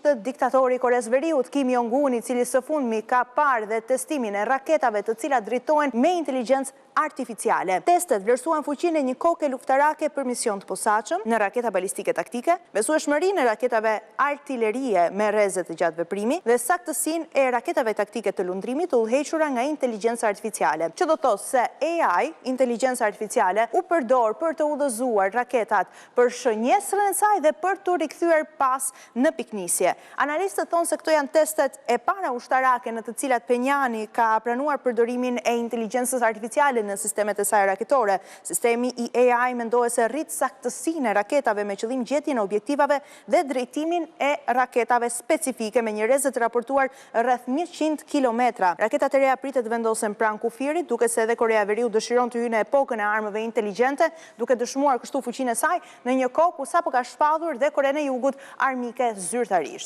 Është diktatori i Koresë Veriut, Kim Jong-un, i cili së fundmi ka parë dhe testimin e raketave të cilat drejtohen me inteligjencë artificiale. Testet vlerësuan fuqinë e një koke luftarake për mision të posaçëm, në raketa balistike taktike, besueshmërinë e raketave artilerie me rreze të gjatë veprimi dhe saktësinë e raketave taktike të lundrimit të udhëhequra nga inteligjenca artificiale, që do të thotë se AI, inteligjenca artificiale, u përdor për të udhëzuar raketat për shënjestrën e saj dhe për t'u rikthyer pas në pikënisje. Analistët thonë se këto janë testet e para ushtarake në të cilat Phenjani ka pranuar përdorimin e inteligjencës artificiale në sistemet e saj raketore. Sistemi i AI mendohet se rrit saktësinë e raketave me qëllim gjetjen e objektivave dhe drejtimin e raketave specifike me një rreze të raportuar rreth 100 kilometra. Raketat e reja pritet të vendosen pranë kufirit, duket se edhe Koreja e Veriut dëshiron të hyjë në epokën e armëve inteligjente, duke dëshmuar kështu fuqinë e saj në një kohë ku sapo ka shpallur dhe Korenë e Jugut armike zyrtarisht.